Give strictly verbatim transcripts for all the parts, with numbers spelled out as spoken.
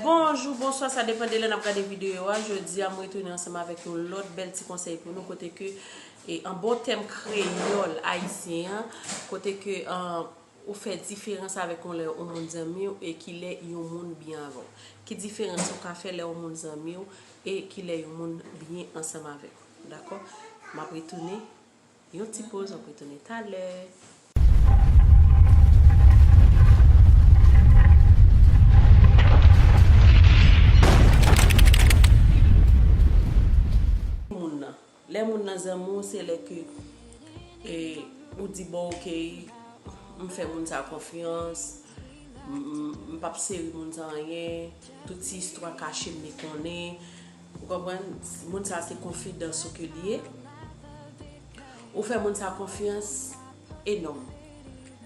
Bonjou, bonswa, sa depann de lè n ap gade videyo a. Jodi a, m retounen ansanm avèk yon lòt bèl ti konsèy pou nou, kote ke, e, an bon tèm kreyòl ayisyen an, kote ke, an, ou fè diferans avèk yon lè yon moun zanmi w e ki lè yon moun byen avè w. Ki diferans ou ka fè lè yon moun zanmi w e ki lè yon moun byen ansanm avèk ou? Dakò? M ap retounen. Yon ti poz, m ap retounen talè. Moun nan. Lè moun nan zanmi w, se lè ke, e, ou di, "Bon, oke, m fè moun sa konfyans, m, m, m p ap sere moun sa anyen, tout ti istwa kache m li konnen." Ou konprann? Moun sa se konfidans ou ke li ye. Ou fè moun sa konfyans enòm.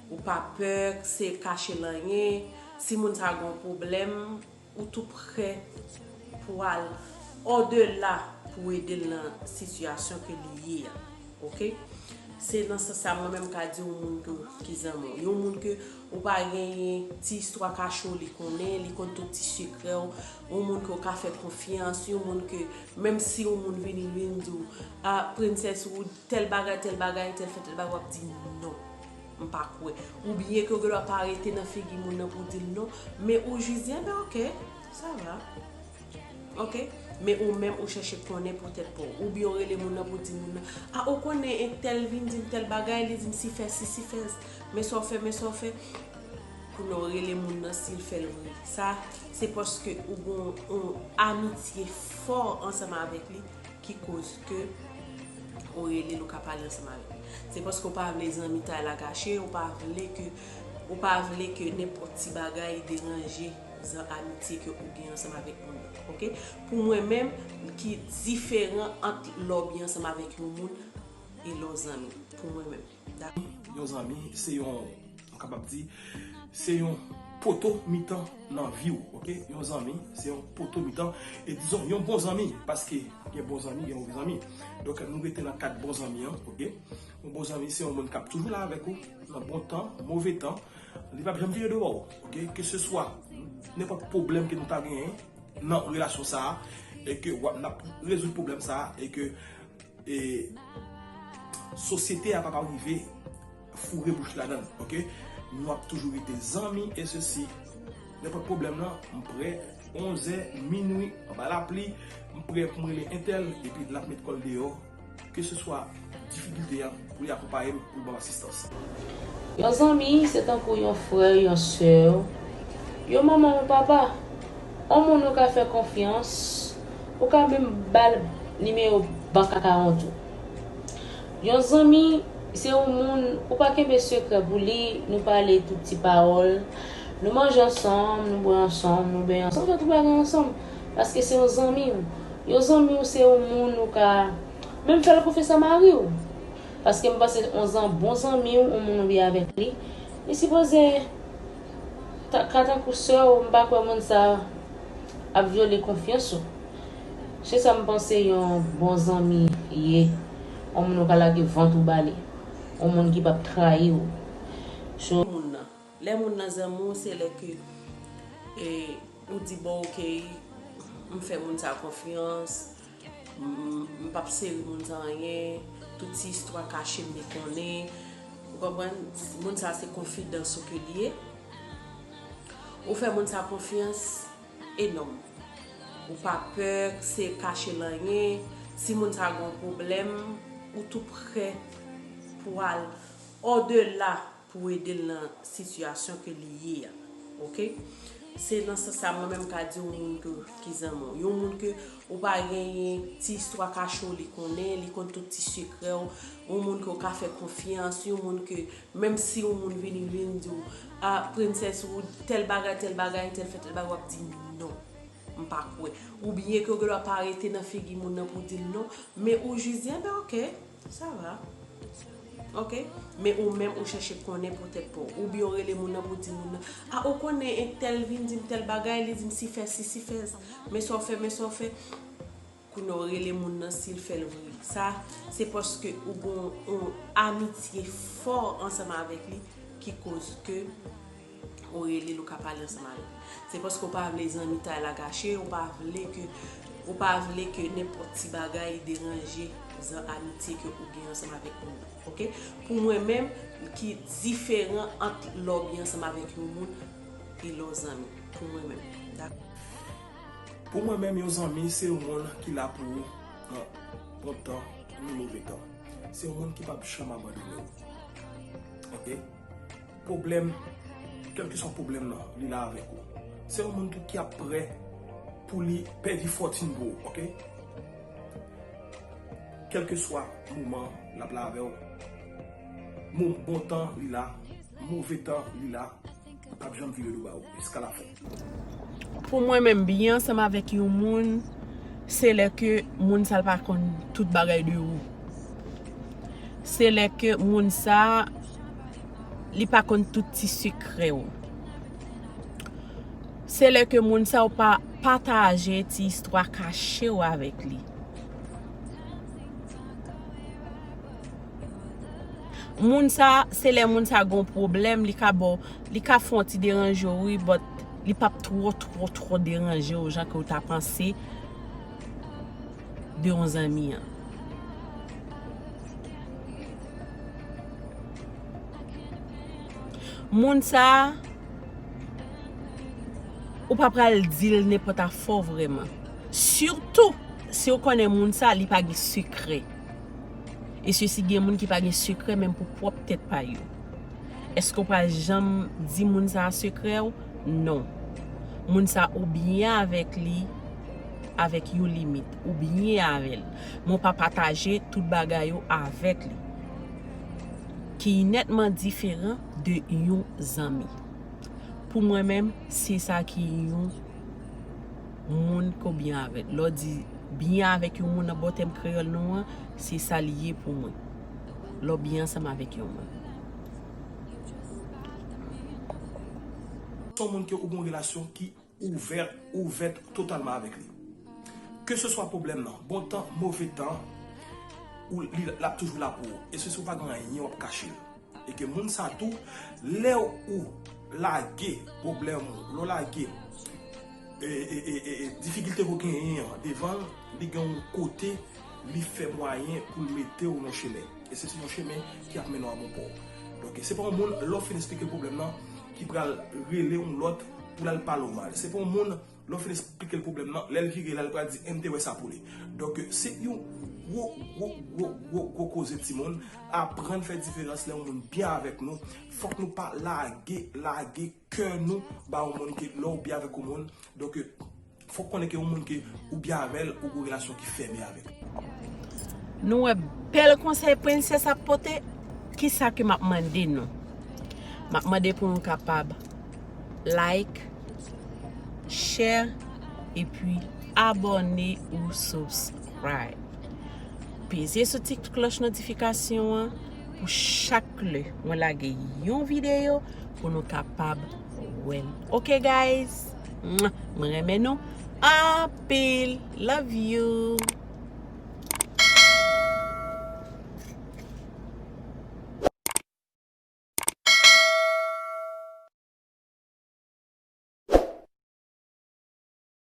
Ou pa pè se kache l anyen. Si moun sa gen yon pwoblèm, ou tou prè pou al odela pou ede l nan sitiyasyon ke li ye a. Oke? Se nan sans sa mwen menm ka di yon moun ke, ki zanmi w. Yon moun ke ou pa genyen ti istwa kache w li konnen, li konn tout ti sekrè w. Yon moun ke w ka fè konfyans, yon moun ke menm si yon moun vini, vin di w, "A, Princess, ou tèl bagay, tèl bagay, tèl fè tèl bagay," w ap di, "Non, m pa kwè." Oubyen ke w gen dwa pa rete nan figi moun nan pou w di l non, men ou jis di, "Enben, oke, sa va." Oke? Men ou menm, ou chèche konnen pou tèt pa w. Oubyen w rele moun nan pou w di moun nan, "A, ou konnen entèl vin di m tèl bagay, li di m si fè si, si fè s, men sa w fè, men sa w fè." Kounye a w rele moun nan si l fè l vre. Sa, se paske ou gen yon amitye fò ansanm avèk li ki koz ke ou rele l, ou ka pale ansanm avèk li. Se paske ou pa vle zanmitay la gache, ou pa vle ke, ou pa vle ke nenpòt ti bagay deranje zan amitye ke ou gen ansanm avèk moun nan. Oke? Pou mwen menm, ki diferan ant lè w byen ansanm avèk yon moun e lè w zanmi. Pou mwen menm. Dakò? Yon zanmi, se yon, nou kapab di, se yon poto mitan nan vi w, oke? Yon zanmi, se yon poto mitan. E dizon, yon bon zanmi, paske gen bon zanmi, gen move zanmi. Donk, nou rete nan kad bon zanmi an, oke? Yon bon zanmi, se yon moun k ap toujou la avèk ou, nan bon tan, move tan. Li p ap janm vire do ba w, oke? Keseswa nenpòt pwoblèm ke nou ta genyen nan relasyon sa a, e ke w ap, n ap rezoud pwoblèm sa a, e ke e sosyete a pa ka rive foure bouch ladan l, oke? Nou ap toujou rete zanmi e sesi. Nenpòt pwoblèm nan, m prè, onzè, minwi, anba lapli, m prè pou m rele entèl, epi l ap met kò l deyò, keseswa difikilte a, pou li akonpaye m, pou l ban m asistans. Yon zanmi, se tankou yon frè, yon sè, yon manman, yon papa. Yon moun ou ka fè konfyans, ou ka menm ba l nimewo bank akawont ou. Yon zanmi, se yon moun ou pa kenbe sekrè pou li, nou pale tout ti pawòl, nou manje ansanm, nou bwè ansanm, nou benyen ansanm, fè tout bagay ansanm, paske se yon zanmi w. Yon zanmi w se yon moun ou ka menm fè l konfyans a mari w. Paske m panse yon zan-, bon zanmi w, yon moun ou byen avèk li, li sipoze ta-, ka tankou sè w, m pa kwè moun sa ap vyole konfyans ou. Se sa m panse yon bon zanmi ye. Yon moun ou ka lage vant ou ba li. Yon moun ki p ap trayi w. So, moun nan. Lè moun nan zanmi w, se lè ke, e, ou di, "Bon, oke, m fè moun sa konfyans, m, m, m p ap sere moun sa anyen, tout ti istwa kache m li konnen." Ou konprann? Moun sa se konfidans ou ke li ye. Ou fè moun sa konfyans enòm. Ou pa pè se kache l anyen. Si moun sa gen yon pwoblèm, ou tou prè pou al odela pou ede l nan sitiyasyon ke li ye a. Oke? Se nan sans sa mwen menm ka di yon moun ke, ki zanmi w. Yon moun ke ou pa genyen ti istwa kache w li konnen, li konn tout ti sekrè w. Yon moun ke w ka fè konfyans, yon moun ke menm si yon moun vini, vin di w, "A, Princess, ou tèl bagay, tèl bagay, tèl fè tèl bagay," w ap di, "Non, m pa kwè." Oubyen ke w gen dwa pa rete nan figi moun nan pou w di l non, men ou jis di, "Enben, oke, sa va." Oke? Men ou menm, ou chèche konnen pou tèt pa w. Oubyen w rele moun nan pou w di moun nan, "A, ou konnen entèl vin di m tèl bagay, li di m si fè si, si fè s, men sa w fè, men sa w fè." Kounye a w rele moun nan si l fè l vre. Sa, se paske ou gen yon amitye fò ansanm avèk li ki koz ke Ou rele l, ou ka pale ansanm avè l. Se paske ou pa vle zanmitay la gache, ou pa vle ke ou pa vle ke nenpòt ti bagay deranje zan amitye ke ou gen ansanm avèk yon moun. Oke? Pou mwen menm, ki diferan ant lè w byen ansanm avèk yon moun e lè w zanmi. Pou mwen menm. Dakò? Pou mwen menm, yon zanmi se yon moun ki la pou ou nan bon tan ni move tan. Se yon moun ki p ap janm abandone w. Oke? Pwoblèm, kèlkeswa pwoblèm nan, li la avèk ou. Se yon moun tou ki ap prè pou li pèdi fòtin pou ou, oke? Kèlkeswa moman l ap la avè w, bon tan li la, move tan li la, li p ap janm vire do ba ou jiska lafen. Pou mwen menm, byen ansanm avèk yon moun, se lè ke moun sa l pa konn tout bagay de ou. Se lè ke moun sa, li pa konn tout ti sekrè w. Se lè ke moun sa ou pa pataje ti istwa kache w avèk li. Moun sa, se lè moun sa gon pwoblèm, li ka ba w, li ka fè yon ti deranje w wi, but li p ap twò, twò, twò deranje w jan ke w ta panse de yon zanmi an. Moun sa, ou pa pral di l nenpòt afè w vrèman. Sitou, si w konnen moun sa, li pa gen sekrè. E sesi gen moun ki pa gen sekrè menm pou pwòp tèt pa yo. Èske w pral janm di moun sa a sekrè w? Non. Moun sa ou byen avèk li, avèk yon limit. Ou byen avè l. Men w pa pataje tout bagay ou avèk li. Ki nètman diferan de yon zanmi. Pou mwen menm, se sa ki yon moun ke w byen avè l. Lè w di byen avèk yon moun nan bò tèm kreyòl nou an, se sa li ye pou mwen. Lè w byen ansanm avèk yon moun. Se yon moun ke ou gen yon relasyon ki ouvè, ouvèt totalman avèk li. Keseswa pwoblèm nan, bon tan, move tan, ou, li, l ap toujou la pou ou. E se si w pa gen anyen w ap kache l. E ke moun sa tou, lè ou lage pwoblèm ou, lè w lage e, e, e, e, e difikilte ke w genyen an devan l, li gen yon kote, li fè mwayen pou l mete w nan chemen. E se sou yon chemen ki ap mennen w a bon pò. Donk, se pa yon moun, lè w fin esplike l pwoblèm nan, ki pral rele yon lòt pou l al pale w mal. Se pa yon moun, lè w fin esplike l pwoblèm nan, lè l vire la, l pral di, e m te wè sa pou li. Donk, se yon gwo, gwo, gwo, gwo, gwo koze timoun. Aprann fè diferans lè yon moun byen avèk nou. Fòk nou pa lage, lage kè nou ba yon moun ke lè w byen avèk yon moun. Donk, fòk konnen ke yon moun ke ou byen avè l, ou gen yon relasyon ki fèmen avè l. Nou wè bèl konsèy Princess ap pote, kisa ke m ap mande nou? M ap mande pou nou kapab like, share, epi abòne ou subscribe. Peze sou ti klòch notifikasyon an pou chak lè mwen lage yon videyo pou nou kapab wè l. Ok, guys? Mwen renmen nou anpil. Love you.